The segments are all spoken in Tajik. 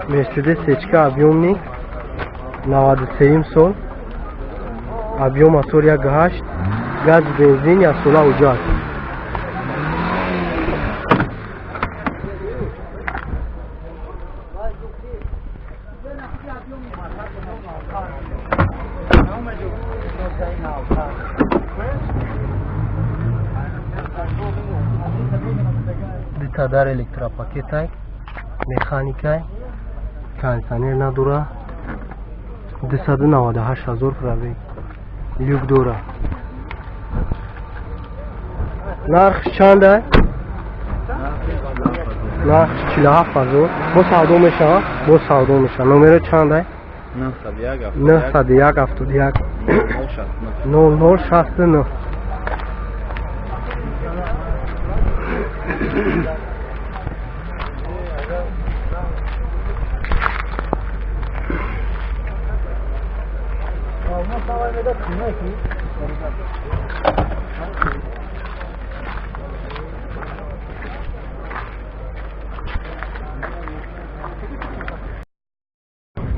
Мерседес Сечка объемный 93 сол, объем мотор 1.8, газ бензин, яксола ҳуҷҷат. Дута дар электропакетай, механикай, кондитсионер надора, 298 ҳазор пробег, люк дора. Нарх чанда? Нарх 47 ҳазор. Бо савдо мешава? Бо савдо мешава. Номеро чанда? 901 901 71 00 69.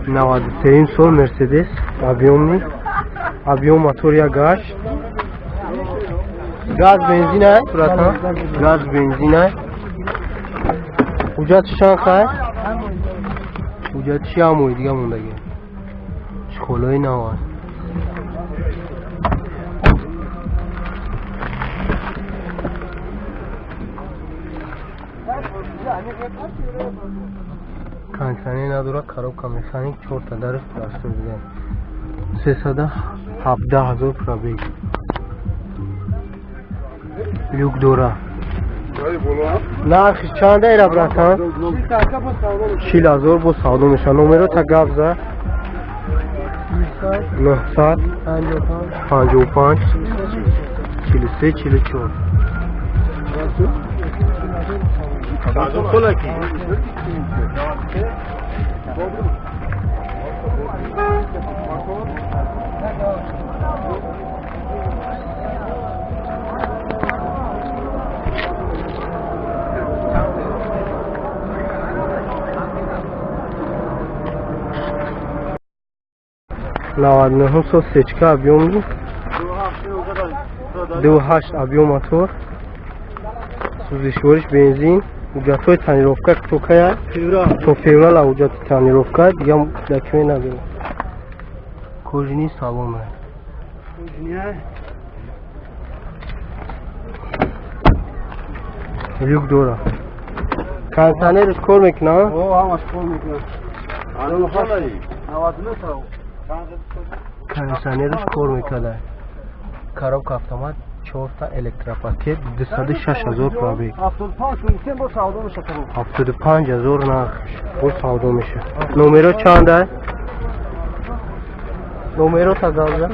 93 сол Мерседес объемный, объем мотор 1.8, газ бензин ай, братан, газ бензин ай. Ҳуҷҷати чанд хай? Ҳуҷҷати чи ҳамои дига мондагӣ? Чхолои нав аст. Кондитсионер надора, коробка механик, чорта дарш простой дига. 317 ҳазор пробег. Люк дора. Нархи чанда ира, братан? 40 ҳазор бо савдо меша. Номеро та гап за. 900 55 43 44. 99 сол сечка объемный, 2.8 объем мотор, сӯзишвориш бензин, ҳуҷҷатҳои тонировка то кая? То феврала ҳуҷҷати тонировка, дига документ надорем. Кожаный салон. Люк дора. Кондитсионерш кор мекунад? Ҳамаш кор мекунад. Кондитсионерш кор мекарда. Коробка автомат, чорта электропакет, 206 ҳазор пробег. 75 ҳазор нарх бо савдо меша. Номеро чанда? Номеро та гавза?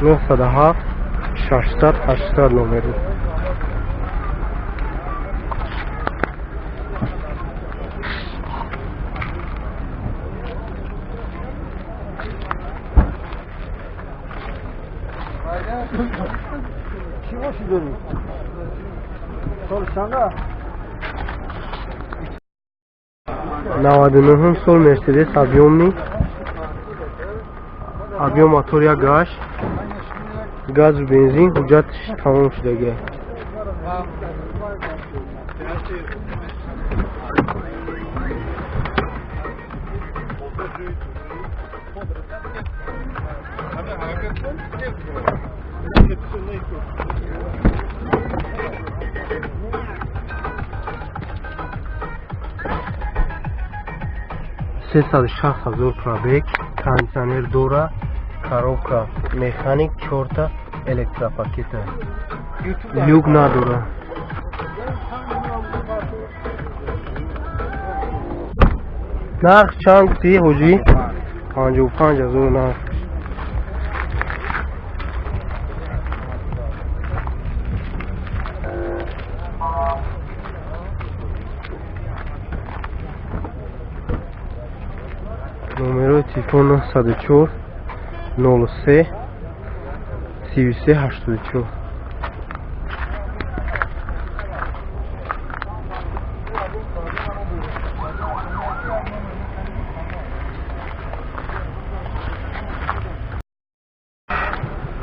907 600 800 номеро. Чӣ боши дорӣ? Соли чанда? 99 сол Мерседес объемный, объем мотор 1.8, газу бензин, ҳуҷҷатш тамом шудагӣ. 360 ҳазор пробег, кондитсионер дора, коробка механик, чорта электропакета, люк надора. Нарх чанд гуфтӣ, ҳоҷӣ? 55 ҳазор нарх. Номерои телефон 904 03 33 84.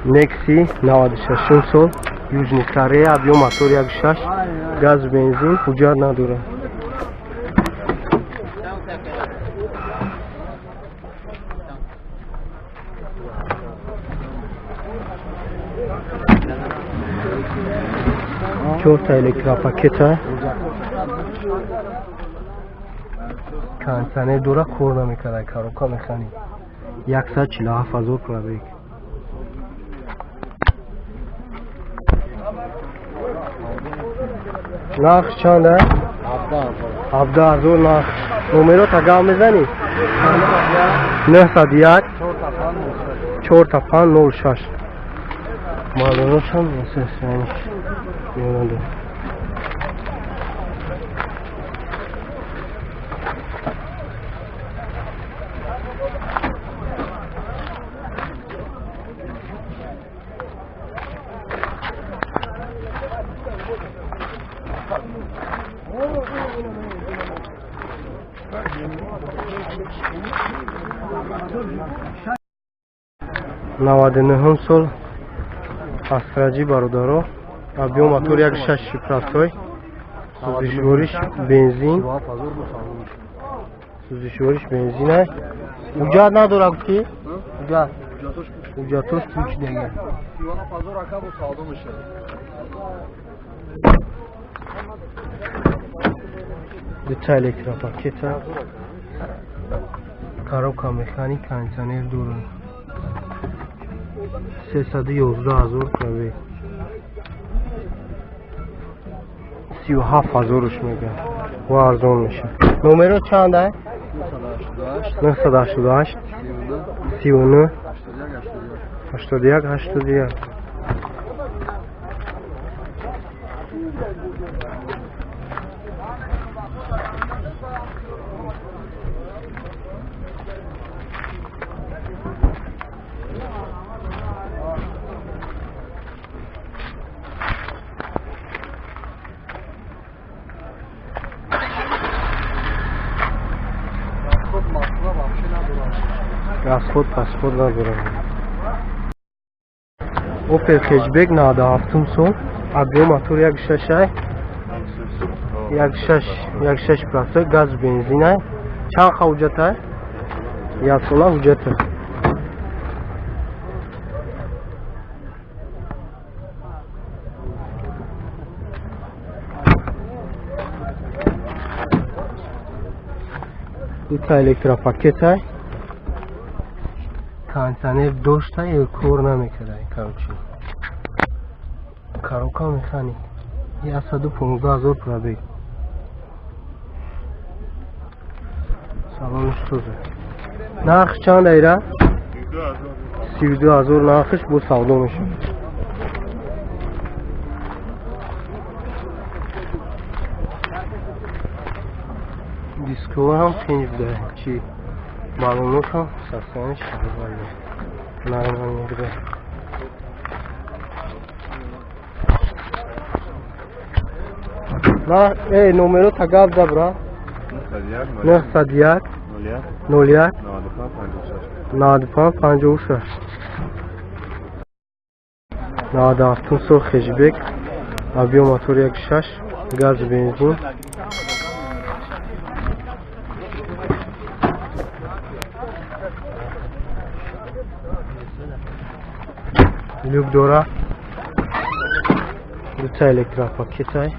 Некси 96 сол, Южный Корея, объем мотор 1.6, газ, бензин, ҳуҷҷат надорад. Чорта электропакета, кондиционер дора, кор намекард, коробка механик. 147 000 пробег. Нарх чанд аст? 17 000 нарх. Номерота гап мезанӣ? 901 45 06. Маълумотам меёнад. 99 сол Астраҷи, бародаро, объем мотор 1.6 простой, сӯзишвориш бензин, сӯзишвориш бензина. Ҳуҷҷат надора, гуфтӣ? Ҳуҷҷат, ҳуҷҷатош пуч дега. Дута электропакета, коробка механик, кондиционер дорад. 311 000 пробег. 37 000-ш мегӯяд, ва арзон мешавад. Номеро чанд ай? 988 39 81 81. Расход пасход надорад. Опел хэтчбек 97 сол, объем мотор 1.6, 1.6, 1.6 простой, газ, бензин. Чанд ха ҳуҷҷата? Як сола ҳуҷҷата. Дута электропакета, кондиционер дошта, кор намекарда. Короче, коробка механик. 115 000 пробег. Салониш тоза. Нарх чанд айра? 32 000 нархиш, бо савдо мешавад. Дискова ҳам тинҷ буда, чи маълумот ҳам состояниш нормально буда. На, эй, номерота гап за, бра. 901 01 95 56. 97 сол хэтчбек, объем мотор 1.6, газ, бензин. Люк дора, дута электропакетай.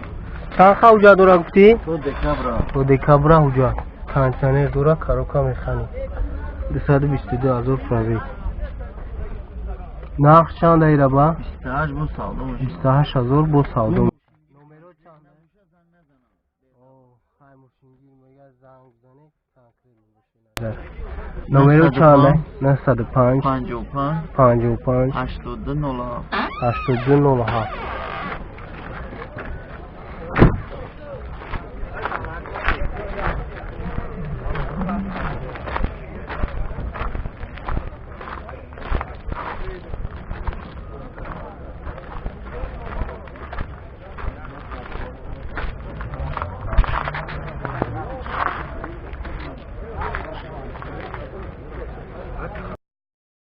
Чанд ха ҳуҷҷат дора, гуфтӣ? То декабра ҳуҷҷат. Кондиционер дора, коробка механик. 222 000 пробег. Нарх чанд айра ба? 28 000, бо савдо. Номеро чанд? Хай, мошингир мега, занг зане, конкрет. Номеро чанд? 905 55 82 07. 82 07.